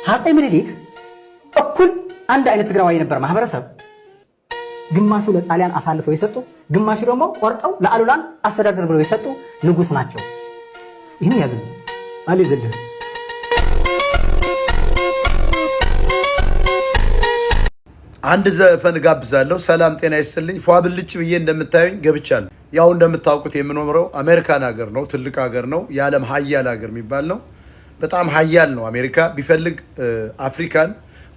አፄ ምኒልክ እኩል አንድ አይነት ትግራዋይ የነበረ ማህበረሰብ ግማሹ ለጣሊያን አሳልፈው የሰጡ፣ ግማሹ ደግሞ ቆርጠው ለአሉላን አስተዳደር ብለው የሰጡ ንጉስ ናቸው። ይህን ያዝልኝ። አልይዝልህም። አንድ ዘፈን ጋብዛለሁ። ሰላም ጤና ይስጥልኝ። ፏ ብልጭ ብዬ እንደምታዩኝ ገብቻለሁ። ያው እንደምታውቁት የምኖረው አሜሪካን ሀገር ነው። ትልቅ ሀገር ነው። የዓለም ሀያል ሀገር የሚባል ነው። በጣም ሀያል ነው አሜሪካ። ቢፈልግ አፍሪካን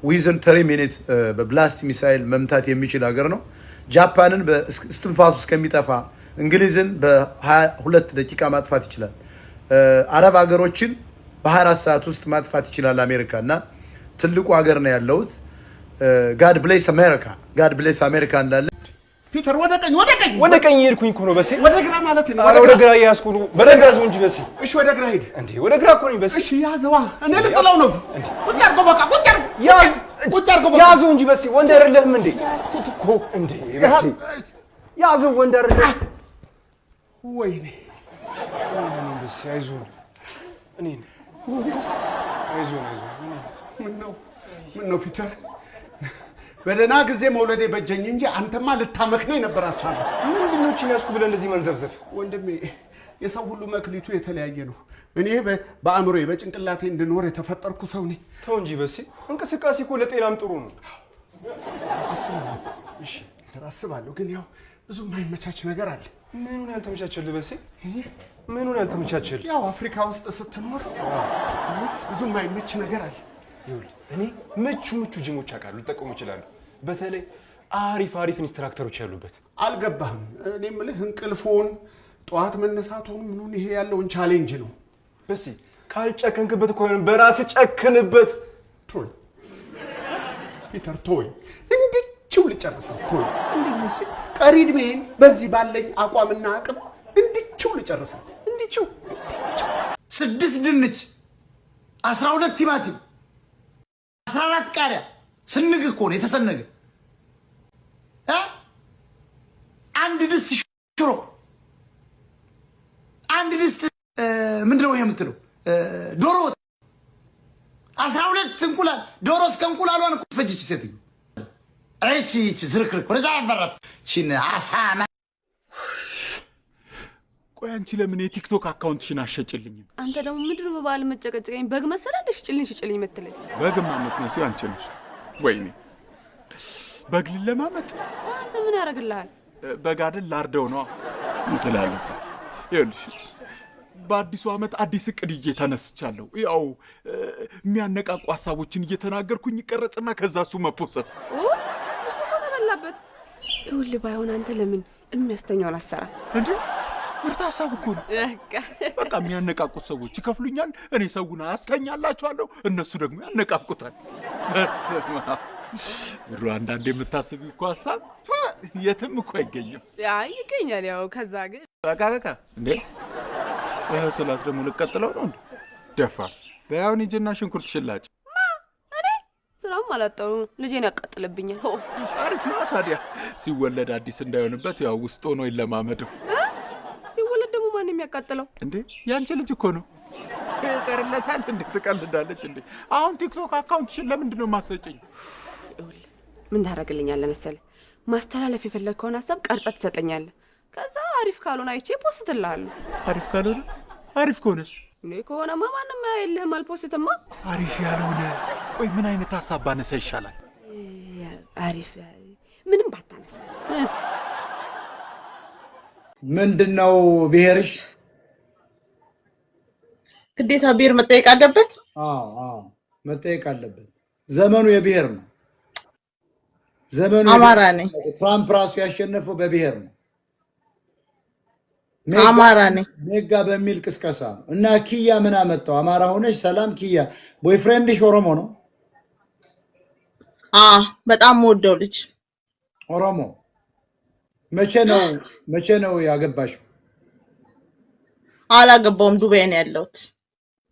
within 30 minute በ blast missile መምታት የሚችል ሀገር ነው። ጃፓንን በእስትንፋሱ እስከሚጠፋ፣ እንግሊዝን በ22 ደቂቃ ማጥፋት ይችላል። አረብ ሀገሮችን በ24 ሰዓት ውስጥ ማጥፋት ይችላል አሜሪካ። እና ትልቁ ሀገር ነው ያለሁት። God bless America፣ God bless America እንዳለ። ፒተር፣ ወደ ቀኝ፣ ወደ ቀኝ። ወደ ቀኝ እየሄድኩኝ እኮ ነው በሴ። ወደ ግራ ማለት ነው። ኧረ ወደ ግራ እየያዝኩ ነው። በደንብ ያዘው እንጂ በሴ። እሺ፣ ወደ ግራ ሂድ። እንዴ፣ ወደ ግራ እኮ ነኝ በሴ። እሺ፣ ያዘዋ። እኔ ልጥለው ነው። ቁጭ አድርጎ በቃ፣ ቁጭ አድርጎ። ያዝ። ቁጭ አድርጎ በቃ። ያዘው እንጂ በሴ፣ ወንድ አይደለህም እንዴ? ያዝኩት እኮ። እንዴ በሴ፣ ያዘው፣ ወንድ አይደለህም? ወይኔ! በሴ፣ አይዞህ፣ እኔን አይዞህ፣ አይዞህ። ምነው፣ ምነው ፒተር፣ በደህና ጊዜ መውለዴ በጀኝ እንጂ አንተማ ልታመክነኝ ነበር ሀሳብ። ምንድን ነው እቺን ያዝኩ ብለህ እንደዚህ መንዘብዘብ? ወንድሜ፣ የሰው ሁሉ መክሊቱ የተለያየ ነው። እኔ በአእምሮዬ በጭንቅላቴ እንድኖር የተፈጠርኩ ሰው ነኝ። ተው እንጂ በሴ፣ እንቅስቃሴ እኮ ለጤናም ጥሩ ነው። አስባለሁ እኮ። እሺ ፒተር፣ አስባለሁ፣ ግን ያው ብዙ የማይመቻች ነገር አለ። ምኑን ያልተመቻቸልህ በሴ? ምኑን ያልተመቻቸልህ? ያው አፍሪካ ውስጥ ስትኖር ብዙ የማይመች ነገር አለ። ይኸውልህ፣ እኔ ምቹ ምቹ ጂሞች አውቃለሁ፣ ልጠቀሙ ይችላሉ። በተለይ አሪፍ አሪፍ instructor ኦች ያሉበት። አልገባህም። እኔ የምልህ እንቅልፉን፣ ጠዋት መነሳቱን፣ ምኑን፣ ይሄ ያለውን challenge ነው። በሴ፣ ካልጨከንክበት እኮ አይሆንም። በራስህ ጨክንበት። ተወኝ ፒተር፣ ተወኝ። እንድችው ልጨርሰው፣ ተወኝ። እንዴት በሴ? ቀሪ ዕድሜን በዚህ ባለኝ አቋምና አቅም እንድችው ልጨርሳት። እንዲችው። ስድስት ድንች፣ 12 ቲማቲም፣ 14 ቃሪያ፣ ስንግ እኮ ነው የተሰነገ እ አንድ ድስት ሽሮ፣ አንድ ድስት ምንድነው ይሄ የምትለው ዶሮ ወጥ፣ 12 እንቁላል፣ ዶሮ እስከ እንቁላሏን እኮ ፈጅች ሴትዮ። ኧረ ይህቺ ይህቺ ዝርክርክ ወደዛ ያበራት ይህቺን አሳማ። ቆይ፣ አንቺ ለምን የቲክቶክ account ሽን አሸጭልኝም? አንተ ደግሞ ምድር በበዓል መጨቀጨቀኝ በግ መሰለ እንደ ሽጭልኝ ሽጭልኝ የምትለኝ? በግማ የምትመስይው አንቺ ነሽ። ወይኔ፣ በግ ልለማመጥ። አንተ ምን ያደርግልሃል? በግ አይደል ላርደው ነዋ ትላለች። ይኸውልሽ፣ በአዲሱ ዓመት አዲስ እቅድ ይዤ ተነስቻለሁ። ያው የሚያነቃቁ ሀሳቦችን እየተናገርኩኝ ይቀረጽና ከዛ እሱ መፖሰት። ኦ፣ እሱ እኮ ተበላበት። ይኸውልህ፣ ባይሆን አንተ ለምን የሚያስተኛውን አሰራ? እንዴ፣ ምርጥ ሀሳብ እኮ ነው። በቃ። በቃ የሚያነቃቁት ሰዎች ይከፍሉኛል፣ እኔ ሰውን አስተኛላችኋለሁ፣ እነሱ ደግሞ ያነቃቁታል። በስመ አብ ብሩ፣ አንዳንድ የምታስቢው እኮ ሀሳብ የትም እኮ አይገኝም። አይ፣ ይገኛል። ያው ከዛ ግን በቃ በቃ። እንዴ፣ ይኸው ስላት ደግሞ ልቀጥለው ነው እንዴ? ደፋር። በይ አሁን ሂጂና ሽንኩርት ሽላጭ። እኔ ስራም አላጠሩ ልጄን ያቃጥልብኛል። ሆ! አሪፍ ነዋ ታዲያ። ሲወለድ አዲስ እንዳይሆንበት ያው ውስጥ ሆኖ ይለማመደው። ሲወለድ ደግሞ ማን የሚያቃጥለው? እንዴ፣ ያንቺ ልጅ እኮ ነው። ይቀርለታል እንዴ? ትቀልዳለች እንዴ? አሁን ቲክቶክ account ሽን ለምንድን ነው የማትሰጪኝ? ይኸውልህ፣ ምን ታደርግልኛለህ መሰለህ? ማስተላለፍ የፈለግከውን ሀሳብ ቀርጸህ ትሰጠኛለህ። ከዛ አሪፍ ካልሆነ አይቼ post እልሃለሁ። አሪፍ ካልሆነ? አሪፍ ከሆነስ? እኔ ከሆነማ ማንም የለህም፣ አል post ማ። አሪፍ ያልሆነ፣ ቆይ ምን አይነት ሀሳብ ባነሳ ይሻላል? አሪፍ ምንም ባታነሳ። ምንድን ነው ብሔርሽ? ግዴታ ብሔር መጠየቅ አለበት? አዎ፣ መጠየቅ አለበት። ዘመኑ የብሔር ነው። ዘመኑ አማራ ነኝ። ትራምፕ ራሱ ያሸነፈው በብሔር ነው። አማራ ነኝ። ሜጋ በሚል ቅስቀሳ ነው። እና ኪያ ምን አመጣው? አማራ ሆነሽ ሰላም ኪያ፣ boyfriend ሽ ኦሮሞ ነው? አ በጣም የምወደው ልጅ። ኦሮሞ። መቼ ነው ያገባሽው? አላገባውም። ዱባይ ነው ያለሁት።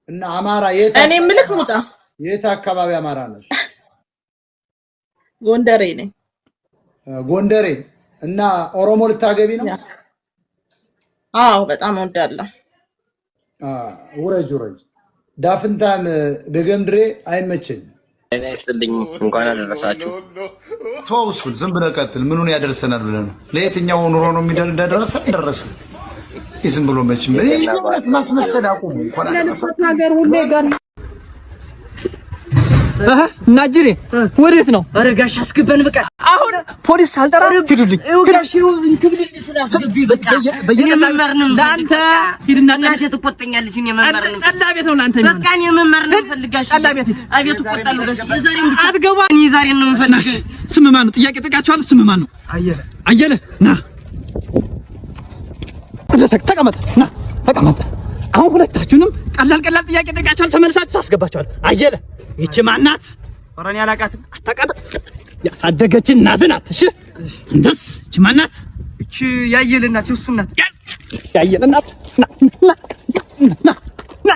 እና አማራ የት? እኔ ምልክ ሙጣ። የት አካባቢ አማራ ነሽ? ጎንደሬ ነኝ። ጎንደሬ። እና ኦሮሞ ልታገቢ ነው? አዎ፣ በጣም እወዳለሁ። ውረጅ፣ ውረጅ። ዳፍንታም በገምድሬ አይመቸኝም። ጤና ይስጥልኝ። እንኳን አደረሳችሁ። ተወው እሱን ዝም ብለህ ቀጥል። ምኑን ያደርሰናል ብለህ ነው? ለየትኛው ኑሮ ነው እንደደረሰ ደረሰ። ይህ ዝም ብሎ መቼም ይህ እውነት ማስመሰል አቁሙ። እንኳን አደረሰ። ሀገር ሁሌ ጋር ናጅሬ ወዴት ነው? ኧረ ጋሽ አስገባን በቃ። አሁን ፖሊስ ሳልጠራ ሂዱልኝ። ይኸው ጋሽ ይኸው ክብልል ስላስገቢ በቃ እኔ መማር ነው የምፈልግ። ለአንተ ሂድና እናቴ ትቆጠኛለች። እኔ መማር ነው ጠላ ቤት ነው ለአንተ የሚሆነው። በቃ እኔ መማር ነው የምፈልግ ጋሽ። ጠላ ቤት ሂድ። አቤት እቆጣለሁ ጋሽ። የዛሬን ብቻ አትገባ። እኔ የዛሬን ነው የምፈልግ። ናሽ ስም ማን ነው? ጥያቄ ጠይቃችኋለሁ። ስም ማን ነው? አየለ። አየለ ና እዛ ተቀመጥ። ና ተቀመጥ። አሁን ሁለታችሁንም ቀላል ቀላል ጥያቄ ጠይቃችኋለሁ። ተመልሳችሁ ታስገባችኋል። አየለ ይቺ ማን ናት? ኧረ እኔ አላውቃትም። አታውቃትም? ያሳደገች እናትህ ናት። እሺ እንደስ ይቺ ማን ናት? እቺ ያየለ እናት የእሱ እናት። ያየለ እናት። ና ና ና ና።